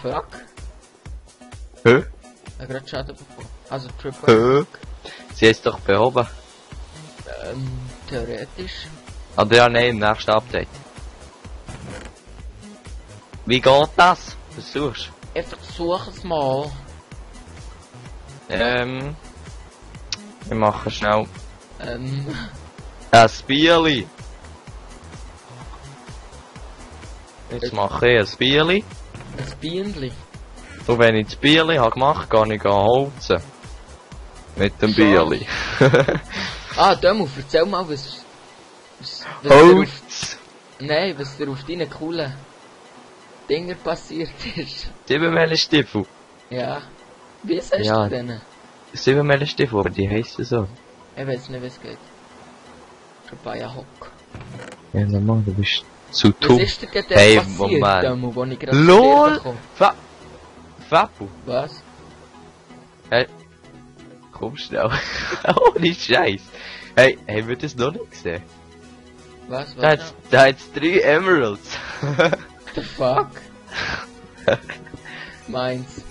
fuck? Hä? Ich hab grad Schaden bekommen. Also Tripwire. Hä? Sie ist doch behoben. Theoretisch. Oder ja, nein, im nächsten Update. Wie geht das? Versuchst Ich versuche es mal. wir machen schnell Ähm, ein Bierli. Jetzt mache ich ein Bierli. ein Bienenli. Und wenn ich das Bierli habe gemacht, gehe ich holzen. Mit dem Bierli. Ah, Dömu, erzähl mal, was dir auf, Holz! nein, was dir auf deinen coolen Dinger passiert ist. 7 Stiefel. Ja. Wie sagst Ja. du denn? 7 Stiefel, aber die heissen so. Ich weiß nicht, wie es geht. Kabaya Hock. Ja, normal, du bist zu Was dumm. ist dir denn Hey, passiert, Moment. Dömu, wo ich gerade LOL! bekomme? Fappu! Was? Hey, komm schnell. Ohne Scheiß. Hey, haben wir das noch nicht gesehen? Was? Da hat's 3 Emeralds. The fuck? Meins.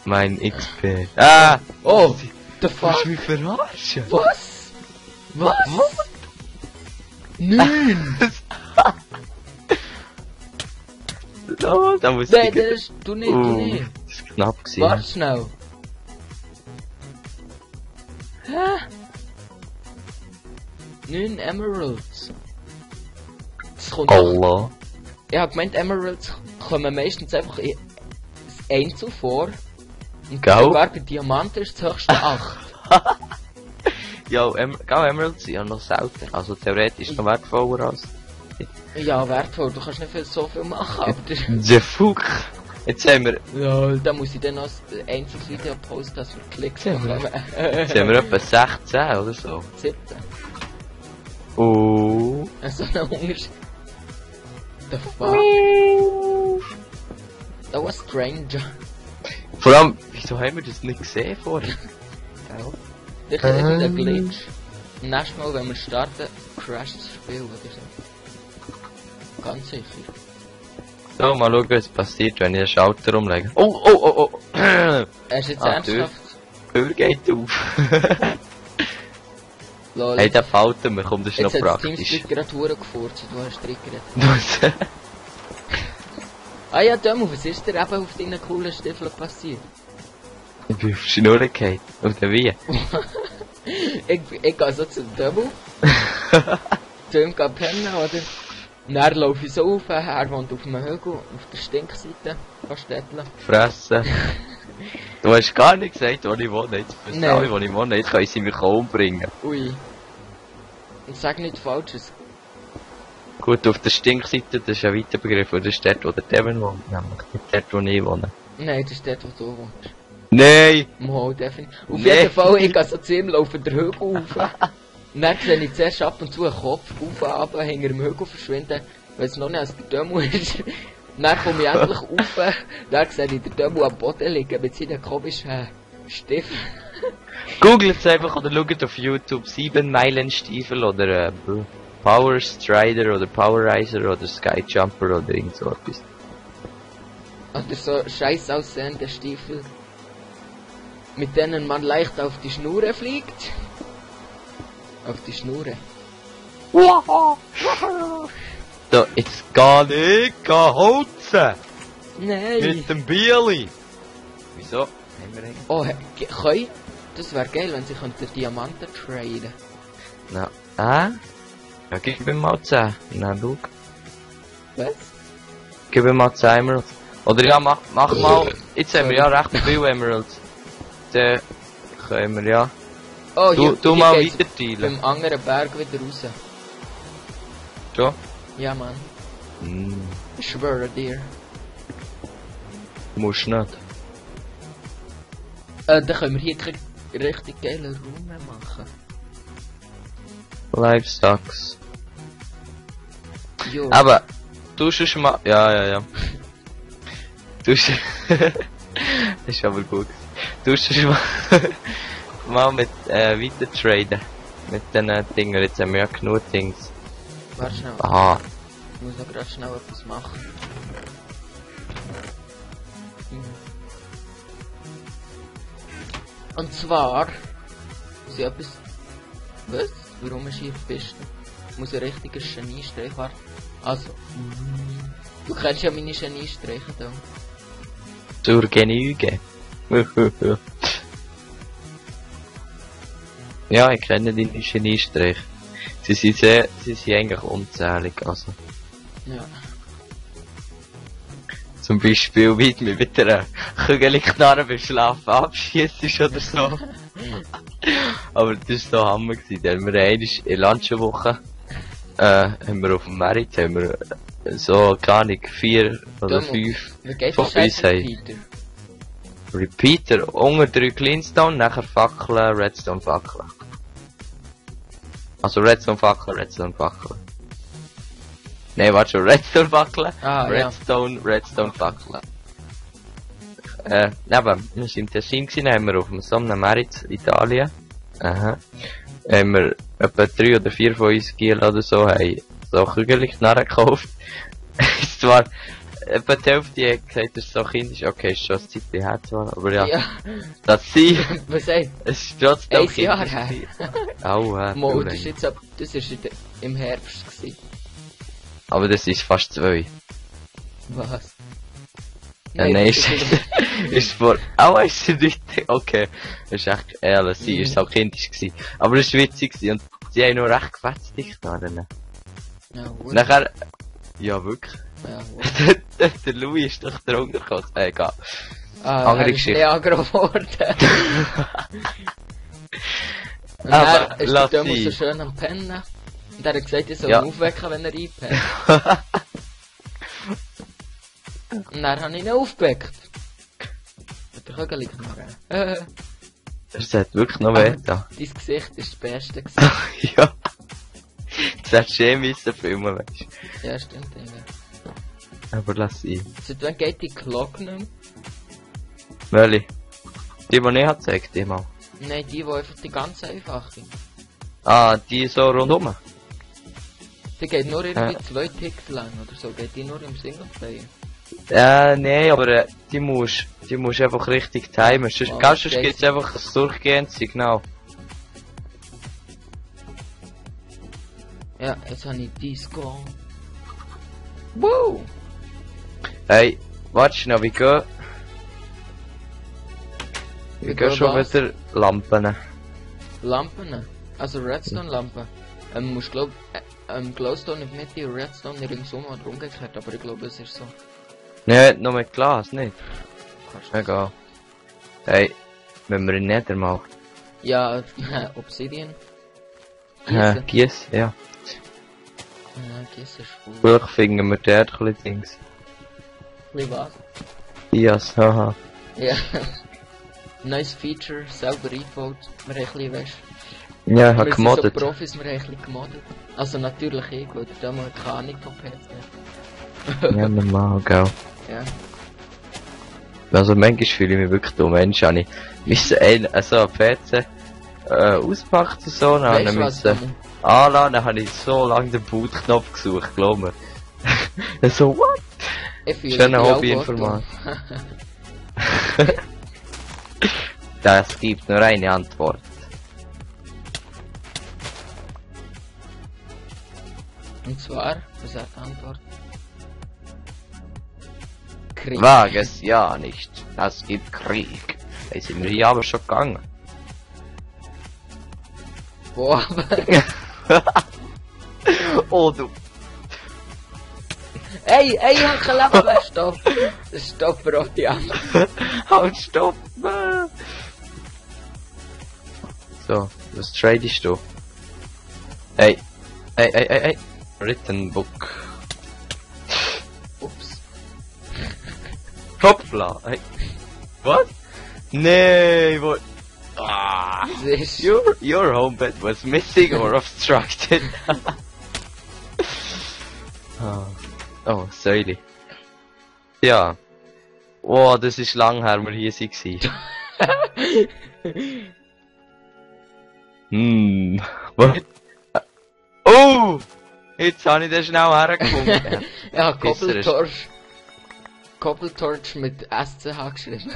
Mein XP. Ah! Oh! The Willst fuck? du mich verarschen? Was? Was? Nein! Oh, da muss Nein, ich... das ist... Du nicht, du nicht. Das ist knapp gewesen. Warte schnell. Hä? 9 Emeralds. Das kommt doch... Allah. Ich hab gemeint, Emeralds kommen meistens einfach einzeln vor. Und Gell? sogar bei Diamanten ist das höchste 8. Ja, Emeralds sind ja noch selten. Also theoretisch noch wertvoller als... Ja, wertvoll, du kannst nicht so viel machen, aber... Der Fuck. Jetzt haben wir... Ja, da muss ich dann noch ein einzelnes Video posten, dass wir Klicks bekommen. Jetzt haben wir etwa 16 oder so. 17. Oh. So ein Unterschied. The fuck? That was strange. Vor allem, wieso haben wir das nicht gesehen vorher? Ja. Ich habe einen Glitch. Nächstes Mal, wenn wir starten, crasht das Spiel oder so. Ganz sicher. So, mal schauen, was passiert, wenn ich den Schalter umlege. Oh! Hast du jetzt Ah, ernsthaft? Die Tür geht auf. Lol. Hey, der fällt mir, komm, das ist Jetzt noch hat das praktisch. Teamspeak gerade Touren gefurzt, du hast triggert. Ah ja, Dömu, was ist dir eben auf deinen coolen Stiefeln passiert? Ich bin auf die Schnur gefallen. Oder wie? ich gehe so zum Dömu. Zu ihm gehen pennen, oder? Und dann laufe ich so auf, er wohnt auf einem Hügel, auf der Stinkseite von Städtlen. Fressen. Du hast gar nicht gesagt, wo ich wohne. Jetzt wissen Nein. alle, wo ich wohne. Jetzt können sie mich umbringen. Ui. Und sag nicht Falsches. Gut, auf der Stinkseite, das ist ein weiter Begriff. Und das ist dort, wo der Devin wohnt. Nämlich nicht dort, wo ich wohne. Nein, das ist dort, wo du wohnst. Nein! Mo, definitiv. Auf Nee. jeden Fall, ich gehe so zu ihm, laufe den Hügel rauf. Und dann sehe ich zuerst ab und zu einen Kopf auf, runter, hinter dem Hügel verschwinden, weil es noch nicht als der Dömu ist. Und dann komme ich endlich rauf, dann sehe ich den Dömu am Boden liegen mit seinen komischen Stiften. Googelt es einfach oder schaut auf YouTube 7 Meilenstiefel oder Power Strider oder Powerizer oder Skyjumper oder irgend so etwas. Oder so scheiß aussehende Stiefel, mit denen man leicht auf die Schnur fliegt. Auf die Schnur. So, jetzt gar nicht holzen! Nein! Mit dem Bierli! Wieso? Haben wir eigentlich? Oh, können? Das wäre geil, wenn sie könnten Diamanten traden. Na, ja, gib ihm mal 10. Na, schau. Was? Gib ihm mal 10 Emeralds. Oder ja, mach mal. Jetzt haben wir ja recht viele Emeralds. Dann können wir ja. Oh, Du mal geht's weiter teilen. beim anderen Berg wieder raus. Schon? Ja, Mann. Hm, Ich schwöre dir. musst nicht. Dann können wir hier keinen richtig geilen Raum mehr machen. Life sucks. Jo. Aber, du schon mal. Ja. Du das ist aber gut. Du schon mal mit weiter traden. Mit den Dingen. Jetzt haben wir ja genug Dings. Warte schnell. Aha. Ich muss noch gerade schnell etwas machen. Und zwar... Muss ich etwas... Was? Warum ist hier die Piste? Muss ein richtiger Geniestreich werden. Also... Du kennst ja meine Geniestreiche da. Zur Genüge. Ja, ich kenne deine Geniestreiche. Sie sind eigentlich unzählig, also. Ja. Zum Beispiel, wie du mich mit einer Kügelknarre beim Schlafen abschießt oder so. Aber das war so Hammer gewesen. Da haben wir einmal in der Lunchwoche, haben wir auf dem Merit, haben wir so, keine Ahnung, 4 oder 5 Wie geht von das uns haben. Repeater? Repeater, unter 3 Cleanstone, nachher Fackeln, Redstone Fackeln. Also Redstone Fackeln, Redstone Fackeln. Nein, warte schon, Redstone Fackeln, Ah, Redstone, Redstone Fackeln. Neben, wir waren im Tessin gewesen, haben wir auf so einem Merit, Italien. Aha. Haben wir etwa 3 oder 4 von uns Giel oder so, haben so Kügelknarren gekauft. Ist zwar, etwa die Hälfte hat gesagt, das ist so kindisch, okay, ist schon ein Zeit her zwar, aber ja. Das sie, Was heißt? es ist trotzdem Ein Jahr kindisch her. gewesen. Au, Mo, das ist jetzt das ist im Herbst gewesen. aber das ist fast 2. Was? Nein, ist vor, ist sie nicht, okay, das ist echt ehrlich, sie ist auch kindisch gewesen. Aber es war witzig gewesen und sie haben noch recht gefetzt, die Knarren. Ja, gut. Nachher, ja wirklich, Ja, gut. der Louis ist doch drunter gekommen, egal. Er Andere ist Geschichte. nicht aggro geworden. Und Aber dann ist lass der Dömus so sie. schön am Pennen. Und er hat gesagt, ich soll Ja. ihn aufwecken, wenn er einpennt. Und dann habe ich ihn aufgeweckt. Mit der Kügelknarre. Das hat wirklich noch weh da. Dein Gesicht ist das Beste gewesen. Ja. Das hättest du eh müssen filmen, weißt du. Ja, stimmt, ja. Aber lass sie. Seit wann geht die Glocke nicht mehr? Welche? Die ich habe gezeigt, die mal. Nein, die einfach die ganz einfache. Ah, die so rundum. Die geht nur irgendwie Ja. 2 Ticks lang oder so. Geht die nur im Singleplayer? Nee, aber die musst einfach richtig timen. Sonst, Oh, sonst okay. gibt's einfach ein durchgehendes Signal. Ja, jetzt habe ich Disco. Wow! Hey, warte schnell, wie gehen? Wie Wir gehen gehen schon was? wieder Lampen. Lampen. Also Redstone-Lampen. Musst glaub, Glowstone in die Mitte und Redstone ringsum oder umgekehrt, aber ich glaube es ist so. Nee, noch mit Glas, nicht? Kannst Egal. Hey, wenn wir ihn nicht mal. Ja, Obsidian. Gies, ja. Ja, Kies ist cool. Vielleicht finden wir dort ein bisschen Dings. Wie was? Gies, haha. Ja. Nice Feature, selber eingebaut. Wir haben ein bisschen, weißt Ja, ich wir hab sind so gemoddet. Profis, wir haben ein bisschen gemoddet. Also natürlich ich, weil der Demo hat keine Ahnung vom PC. Ja, normal, gell. Ja. Also manchmal fühle ich mich wirklich dumm. Mensch, habe ich müssen so einen PC auspackt und so, dann Weißt habe du ich was, müssen Demo? anladen, dann habe ich so lange den Boot-Knopf gesucht, glaub mir. Dann so, what? Ich fühle Schöner mich auch Hobbyinformat. dumm. Das gibt nur eine Antwort. Und zwar, was ist die Antwort? Krieg. Wage es ja nicht. Das gibt Krieg. Da sind wir hier aber schon gegangen. Boah, aber... Oh du. Ey, ich hab kein Leben mehr, stopp! Stopp, Rodian. Halt, stopp! So, was tradest du? Hey. Hey. Written Book. Ups. Hoppla. Hey. Was? Nee, what? Ah. Das ist... Your home bed was missing or obstructed. Oh, Säule. Ja. Oh, das ist lang her, wir hier waren. Was? Oh! Jetzt habe ich den schnell hergefunden. Ja, Besser ist- Koppeltorch mit SCH geschrieben.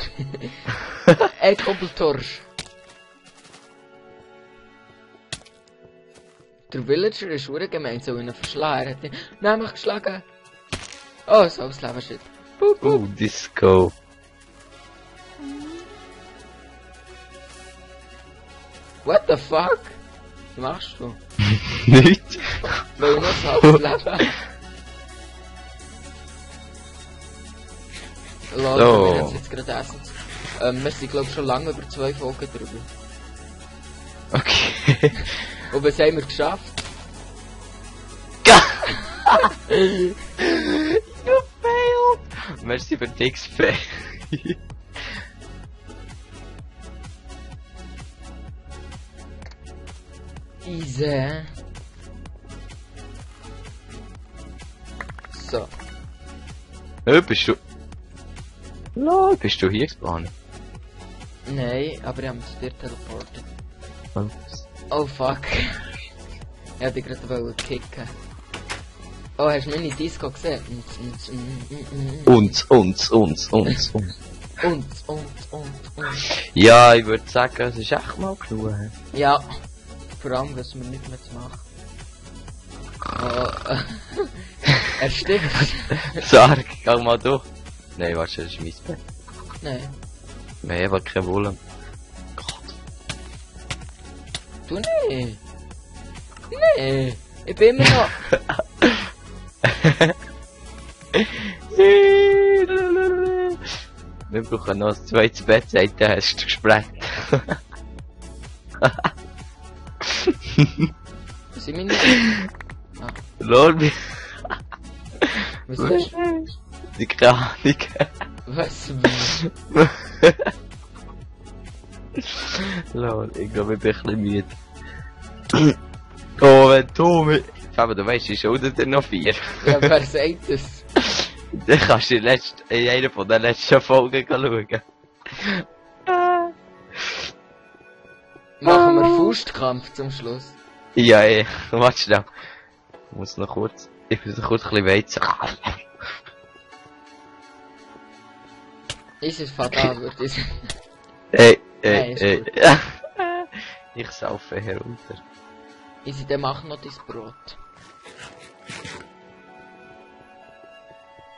Ey, Koppeltorch. Der Villager ist verdammt gemein, soll ihn verschlagen. Er hat ihn nämlich geschlagen. Oh, so das Leben shit. Boop, boop. Disco. What the fuck? Was machst du? Nichts. Weil ich noch so halbes Leben. Lol, So. wir haben jetzt gerade essen. Wir sind glaub schon lange über 2 Folgen drüber. Okay. Und was haben wir geschafft? You failed! Merci für die XP. Easy. So. Bist du... Lol, bist du hier gespawnt? Nein, aber ich habe mich zu dir teleportet. Ups. Oh fuck. Ich hätte dich gerade kicken. Oh, hast du meine Disco gesehen? Uns. Ja, ich würde sagen, es ist echt mal genug. Ja. Vor allem, dass wir nicht mehr zu machen. Oh. Er stimmt. Sarg, geh mal durch. Nein, warte, das ist mein Bett. Nein. Wir haben aber keinen Wolle. Du nicht. Nee. Ich bin immer noch. Wir brauchen noch ein zweites Bett, sagt der, hast du gesprengt. Sind wir nicht? Ah. Lol, wie... Was ist? Die keine Ahnung. Was? Lol, ich glaube, ich bin ein bisschen müde. Oh, wenn du mit... Aber du weißt, ich schulde dir noch 4. Ja, wer sagt das? Dann kannst du in einer von den letzten Folgen schauen. Machen wir Faustkampf zum Schluss. Ja, warte schnell. Ich muss noch kurz... Ich muss noch kurz ein bisschen weizen. Ist es fatal, würde ich sagen. Ey. Nein, ist Ich saufe herunter. Easy, dann mach noch dein Brot.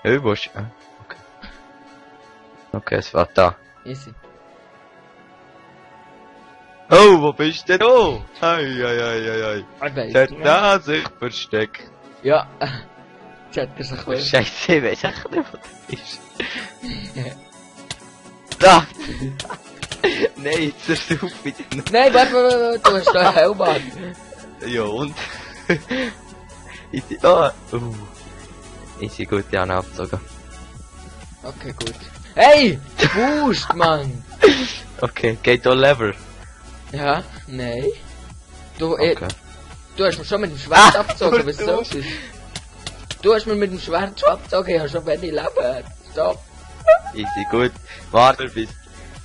Hey, wo ist... Okay. Okay, es war da. Easy. Oh, wo bist du denn? Oh! Ei. Ich weiss Der nicht. da sich versteckt. Ja. Jetzt hat er sich wohl. Scheiße, ich weiß echt nicht, wo du bist. Da! Nein, jetzt ist auf wieder noch. Nein, warte, du hast da einen Helm an. Ja, und? Ist sie gut, ja, abgezogen. Okay, gut. Hey! Faust, Mann! Okay, geht da Lever. Ja, nein. Du, Okay. du hast mir schon mit dem Schwert abgezogen, was soll das? Du hast mir mit dem Schwert schon abgezogen, ich habe schon wenig Leben. Stopp. Easy, gut. Warte, bis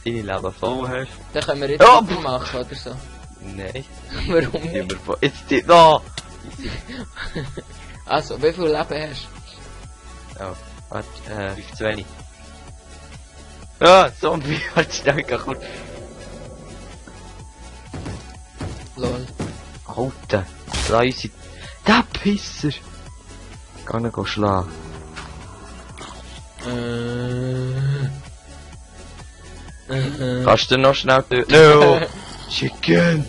deine Leben voll hast. Dann können wir jetzt Oh! weitermachen, oder so. Nein. Warum nicht? Immer voll. Jetzt die... No! Also, wie viel Leben hast Oh, warte, 5 zu wenig. Ah, Zombie, warte, schnell, geh kurz. du? Lol. Alter, leise. Der Pisser! Geh nicht schlagen. Kannst du noch schnell... No! Chicken!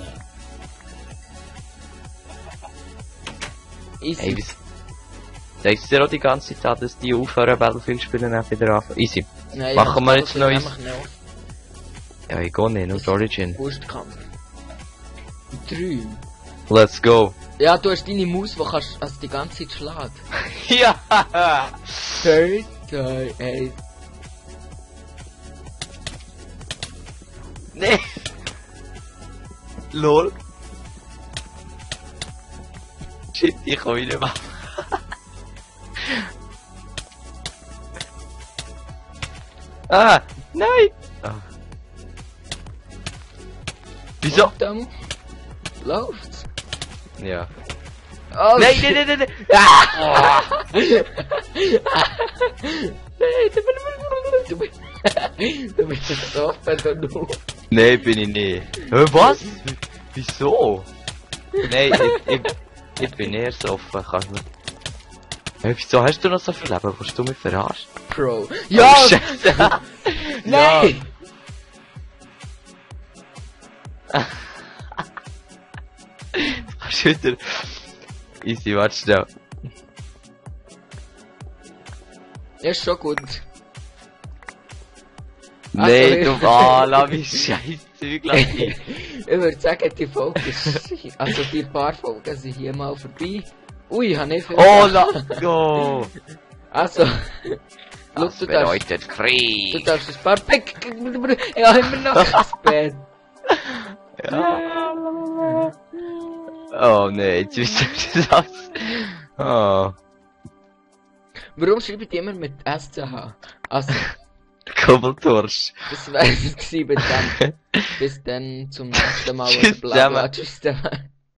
Easy. Ey, was... Denkst du dir auch die ganze Zeit, dass die aufhören Battlefield spielen und wieder anfangen? Easy. Nein, Machen wir jetzt noch eins. eins? Ja, ich geh nicht, nur die Origin. Faustkampf. 3. Let's go! Ja, du hast deine Maus, die kannst also die ganze Zeit schlagen. Ja! 3, 2, 1. Nee! LOL! Shit, ich komm wieder mal. Ah! Nein! Ah. Wieso? Dann läuft's. Ja. Oh, Nein, shit. nein! Ah! Du bist so offen, du. Nein, bin ich nicht. Was? Wieso? Nein, Ich bin eher so offen, kannst du mir... Hey, wieso hast du noch so viel Leben? Willst du mich verarschen? Bro. Ja! Oh, Scheiße. Nein! Kannst du wieder... Easy, warte schnell. Ja, ist schon gut. Nein, Also, du... Ah, lass mich scheiß Zeug lassen. Ich würde sagen, die Folge ist... Also die paar Folgen sind hier mal vorbei. Ui, ich habe nicht viel... Oh, go! Also... Schau, Das bedeutet Krieg. Du darfst ein paar Pick... Ja, immer noch ins Bett. Ja. Oh nein, jetzt wisst ihr das. Oh. Warum schreibe ich die immer mit SCH? Also, Kubbeltursch. das wär's gewesen bei dem. Bis dann zum nächsten Mal. Tschüss Bla, bla, zusammen. tschüss zusammen.